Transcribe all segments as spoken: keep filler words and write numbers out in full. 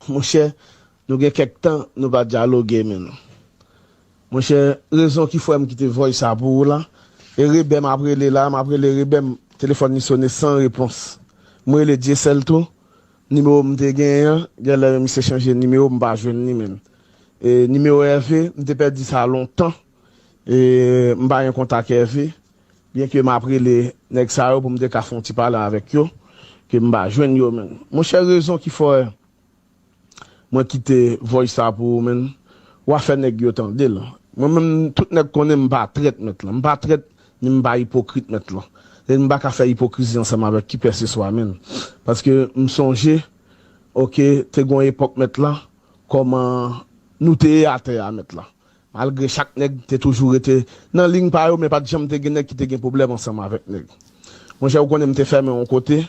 Monchè, nou gen kèk tan nou pa dyaloge menm. Monchè, rezon ki fè m kite voice sa pou ou la, e Rebè m ap rele la, m ap rele Rebè m, telefòn li sone san repons. M rele Dyesèl tou, nimewo m te genyen an, genlè misye chanje nimewo, m pa jwenn li menm. E nimewo Ève, m te pèdi sa lontan, e m pa gen kontak Ève, byen ke m ap rele nèg sa yo pou m te ka fè yon ti pale avèk yo, ke m pa jwenn yo menm. Monchè, rezon ki fè mwen kite voice sa pou ou menm, w a fè nèg yo tande l. Mwen menm, tout nèg konnen m pa trèt mèt la. M pa trèt, ni m pa ipokrit mèt la. E m pa ka fè ipokrizi ansanm avèk kipèseswa menm. Paske m sonje, oke, te gon epòk mèt la, kòman nou te ye atè a mèt la. Malgre chak nèg te toujou rete nan liy pa yo, men pa t janm te gen nèg ki te gen pwoblèm ansanm avèk nèg. Monchè, ou konnen m te fèmen yon kote,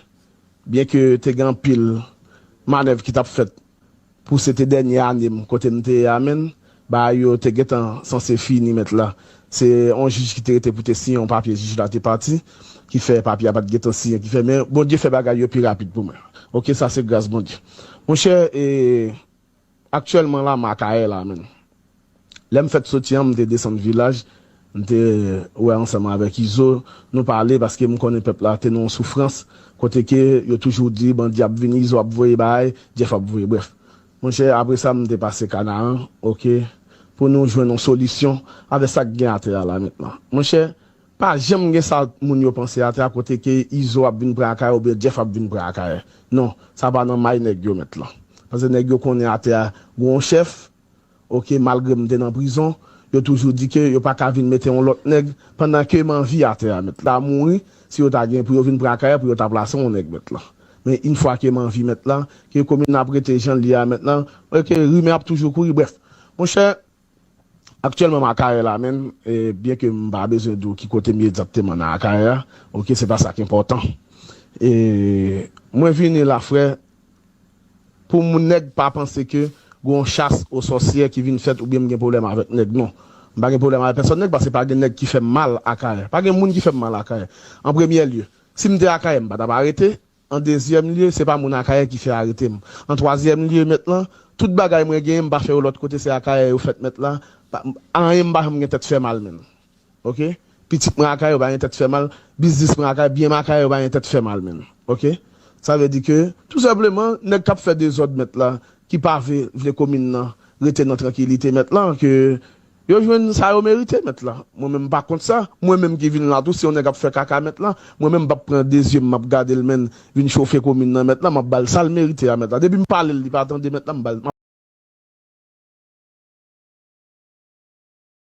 byen ke te gen anpil manèv ki t ap fèt pou se te dènye ane m kote m te ye a menm, bagay yo te gentan sanse fini mèt la. Se yon jij ki te rete pou te siyen yon papye, jij la te pati, ki fè papye a pa t gentan siyen, ki fè, men Bondye fè bagay yo pi rapid pou mwen. Oke, sa se gras Bondye. Monchè, e, aktyèlman la, m Akayè la menm. Lè m fèt soti an, m te desann vilaj, m te wè ansanm avèk Izo, nou pale paske m konnen pèp la te nan yon soufrans, kote ke yo toujou di bandi ap vini, Izo ap voye bagay, Jeff ap voye, brèf. Monchè, apre sa, m te pase Kanaran, oke, pou nou jwenn yon solisyon avèk sa k gen atè a la mentnan. Monchè, pa janm gen sa moun yo panse atè a kote ke Izo ap vin pran Akayè oubyen Jeff ap vin pran Akayè. Non, sa pa nan may nèg yo mentnan. Paske nèg yo konnen atè a gon chèf, oke, malgre m te nan prizon, yo toujou di ke yo pa ka vin mete yon lòt nèg pandan ke m anvi atè a mentnan. Ta mouri, si yo ta gen pou yo vin pran Akayè pou yo ta plase yon nèg mentnan. Men yon fwa ke m anvi mentnan, ke komin nan ap rete jan l ye a mentnan, oke, rimè ap toujou kouri, brèf. Monchè, aktyèlman m Akayè la menm, e, byen ke m pa bezwen di w ki kote m ye egzakteman nan Akayè a, oke, se pa sa k enpòtan. E, mwen vini la, frè, pou moun nèg pa panse ke gon chas o sòsyè ki vin fèt oubyen m gen pwoblèm avèk nèg, non. M pa gen pwoblèm avèk pèsòn nèg, paske pa gen nèg ki fè m mal Akayè. Pa gen moun ki fè m mal Akayè. An premyè lye, si m te Akayè, m pa t ap arete. An dezyèm lye, se pa moun Akayè ki fè arete m. An twazyèm lye, mentnan, tout bagay mwen genyen, m pa fè yo lòt kote, se Akayè yo fèt mentnan. Pa, anyen m pa janm gen tèt fè mal menm. Oke? Pitit mwen Akayè yo pa gen tèt fè mal, biznis mwen Akayè, byen mwen Akayè yo pa gen tèt fè mal menm. Oke? Sa vle di ke, tou senpleman, nèg k ap fè dezòd mentnan, ki pa vle, vle komin nan rete nan trankilite mentnan, ke yo jwenn sa yo merite mentnan. Mwen menm m pa kont sa. Mwen menm ki vin la tou, si yon nèg ap fè kaka mentnan, mwen menm m p ap pran de zye m, m ap gade l menm, vin chofe komin nan mentnan, m ap ba l sa l merite a mentnan. Depi m pale l, li pa tande mentnan, m ba l, m ap